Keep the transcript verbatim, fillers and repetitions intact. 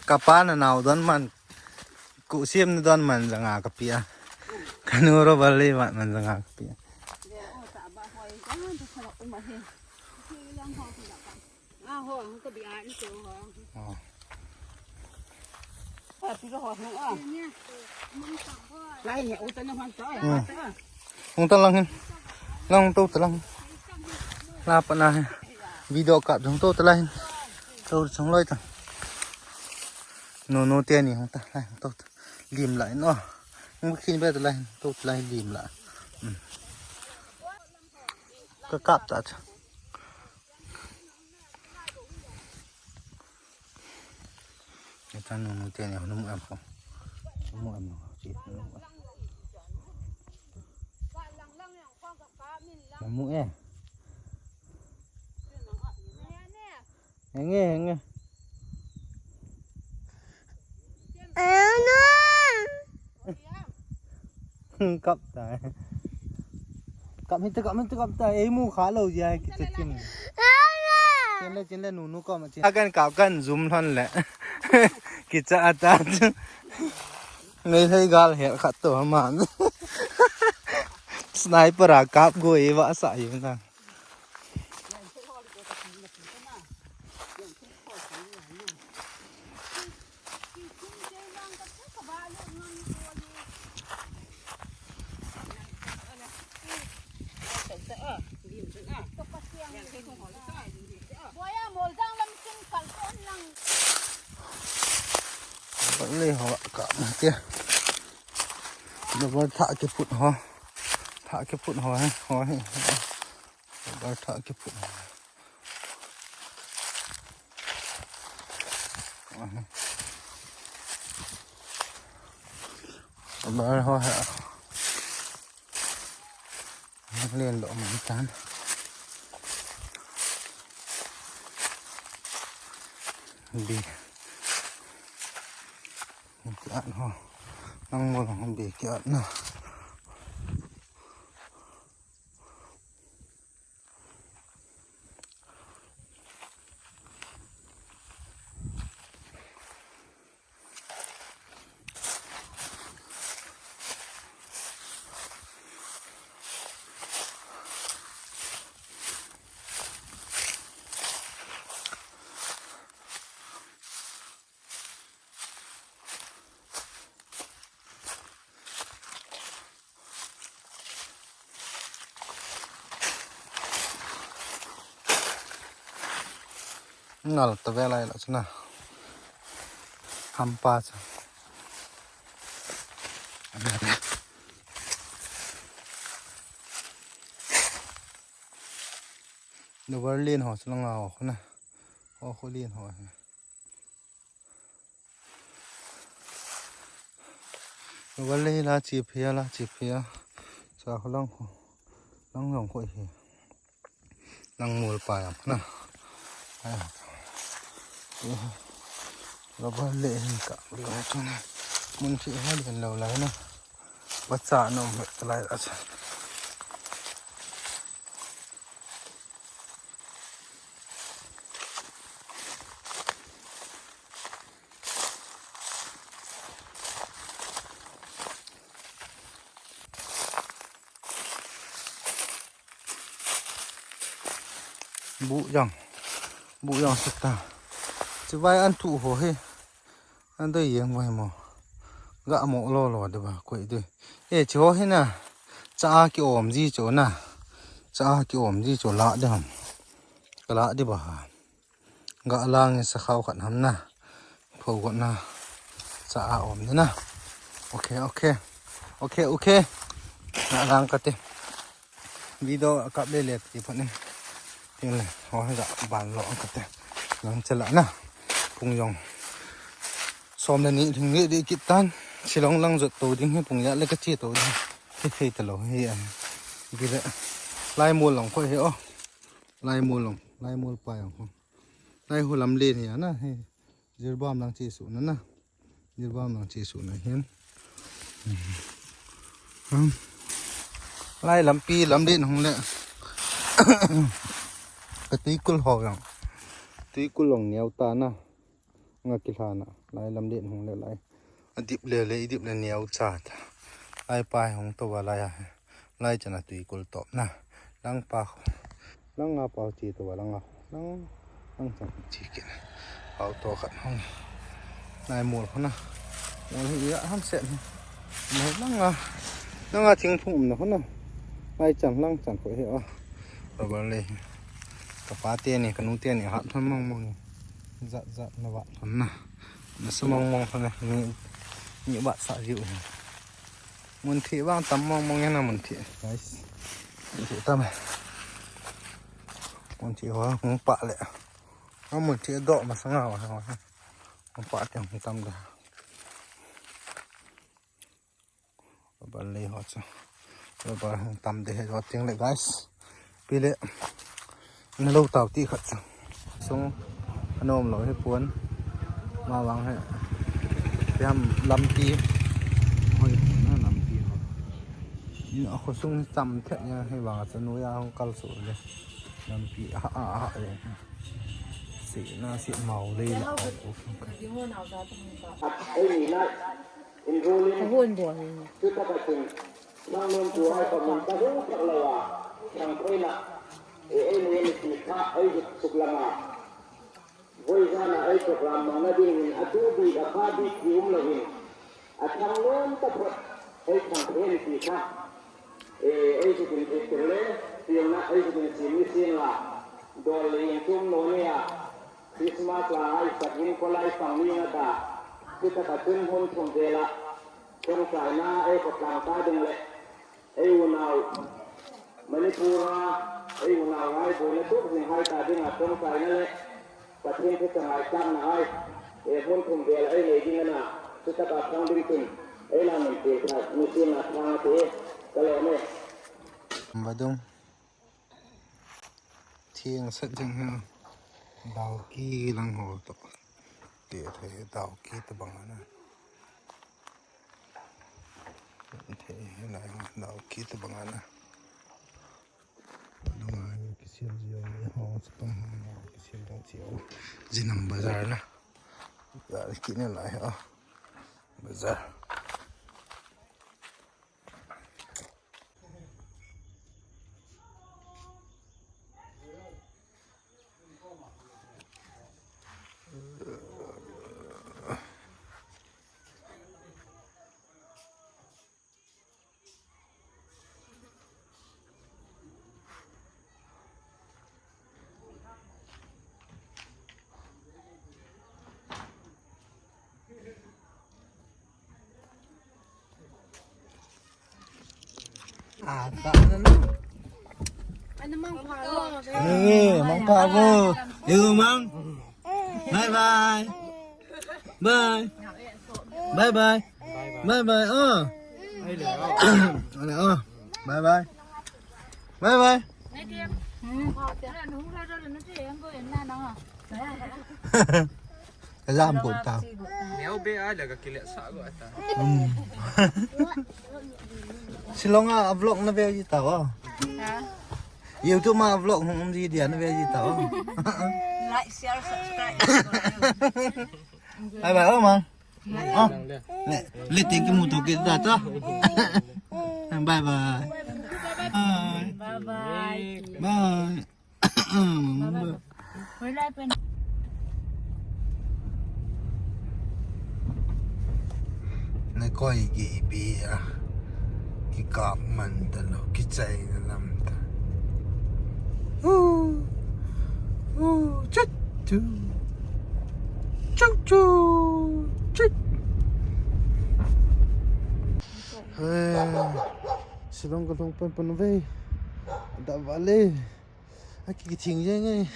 Kapa na nau don man, ku siam na don man janga kapia. Kanu ro bal le man, man janga kapia. Oh. Lai he, uta na hon to. Hmm. Hung ta lang hin. Lang to ta lang. La pa na he. Video kap hung to ta lang hin. To chang loi ta. No, no, te ni hung ta, lai hung to ta. Lim la no. Hung khin be ta lang hin. To ta lang hin lim la. Hmm. Ka kap ta cha. Ita nunu te ni hunu em ko. Hunu em ko. Chi hunu em. Hunu em. Henge, henge. Kap ta. Kap hita, kap hita, kap ta. Ei mu kha lo jia kicha chin. Chin le, chin le, nunu ko ma chin. Akan kap kan zoom lhon le. Kicha ata. Meitei gal he khat to ma. Sniper a kap go e va sa yu na. Boi a, mol dang lam sin kal ton lang. Bang le ho ka ma tia. Double tha kiput ho. Tha kiput ho he, ho he. Double tha kiput ho. Ho he. Double ho he. Len lo man tan. Bi. Kiat ho. Nang mo lang bi kiat na. Ngal ta ve lai la chuna. Hampa cha. Double len ho chuna nga ho na. Ho ho len ho. Vale la chi phia, la chi phia. Sa kho lang kho. Lang lang kho hi. Lang mol pa yang na. Ai. Rubber le hin ka. Mun chi ha din lo lai na. Ba cha nom lai a cha. Bu jang. Bu jang sita. Chivai an thu ho hi. An doi yeng vai mo. Ga mo lo lo de ba koi de. E chi ho hi na. Cha a ki om ji cho na. Cha a ki om ji cho la de ham. Ka la de ba ha. Ga lang sa khau khat ham na. Pho got na. Cha a om ni na. Okay, okay. Okay, okay. Ga lang ka te. Video kap le le ti pho ni. Tin le. Ho ga ban lo ka te. Lang chala na. Pung jong. Som le ni thing ni di kit tan. Shillong lang jot to ding hi pung ya le ka chi to ding. Hi thei ta lo hi an. Di le. Lai mol long kho hi o. Lai mol long. Lai mol pa jong kho. Lai ho lam le ni ya na. Hi. Jirbam lang chi su na na. Jirbam lang chi su na hin. Hmm. Lai lampi lamlen hung le. Ka tuikul ho jong. Tuikul jong neo ta na. Nga kilhana. Lai lamlen hung le lai. Adip le le, idip le neo cha ta. Lai pa hung to va lai a. Lai chan a tuikul top na. Lang pa. Lang a pa chi to va lang a. Lang, lang chan chi kit na. Auto khat hung. Lai mol hung na. Mol hi ya ham set ni. Mol lang a. Lang a thing thum um na hung na. Lai chan lang chan ko he a. Rubber le. Ka pa te ni, ka nu te ni, hat thon mong mong ni. Zat zat na va thon na. Na sa mong mong thon na. Ni, ni va sa jiu. Mun thi vang tam mong mong na mun thi. Guys. Mun thi tam. Mun thi ho, mun pa le. Mun thi do ma sa nga wa. Mun pa te mun tam da. Rubber lei ho chu. Rubber hung tam de he jo ting le guys. Pi le. Na lo tau ti khat chu. Sung. Anom lo he puan. Ma vang he. Piam lampi. Hoi na lampi ho. Ni a kho sung cham thet ya he vang chu nu ya hung kal su le. Lampi a a a le. Si na si mau le la. Ei ni na. Ahun bo hi. Chutaka chun, nang nom tu hai pa mun ta hu thak lo a, thang khoina, e ei nei ni ti kha, ei hu suk lama. Voi jana ei program mang na ding hin, a tu bi, a kha bi, ki um lo hin. A thang nom ta phot, ei thang khoina ti kha. E ei hu tin ti tur le, ti na ei hu tin si mi sin la. Dol le in tum no ni a. Christmas la ai sak in ko lai pang ni na ta. Chutaka chun hun thum vela. Ṭawngṭaina ei khawtlang ta ding le ei unau Manipur a ei unau hai buaina tuk zing hai ta dinga ṭawngṭaina le Pathian thuchang ai takna hai e hmun thum vel ei nei ding ana chutaka thang ding chun ei la min pil khat nisim a thang a ti ka lawm e. Vadung. Thing set jing ha. Dau ki lang ho to. Ti thei dau ki to bang ana. Thei lai ho dau ki to bang ana. Dong ai kisil ji ho ni ho sapang ho ni kisil dong chi ho. Jinam bazar na. Bazar ki ne lai ho. Bazar. Ah, tak ada ni. Ada mang palo. Eh, mang palo. Yo, mang. Bye bye. Bye. Bye bye. Bye bye. Oh. Ada oh. Bye bye. Bye bye. Ka jam ko ta. Neo be a la ka kile sa go ta. Hmm. Shillong a vlog na ve ji ta wa. Ha? YouTube ma vlog hung um ji dia na ve ji ta wa. Like, share, subscribe. Bye bye, oh, mang. Oh. Le, le, thank you, mutu kita ta. Bye bye. Bye. Bye bye. Bye. Na koi gi bi a. Ki kap man ta lo, ki chai na lam ta. Ooh. Ooh, chut, chu. Chu, chu. Chut. Hey. Shillong ka lhung pan pan ve. Da vale. Aki ki thing jeng e.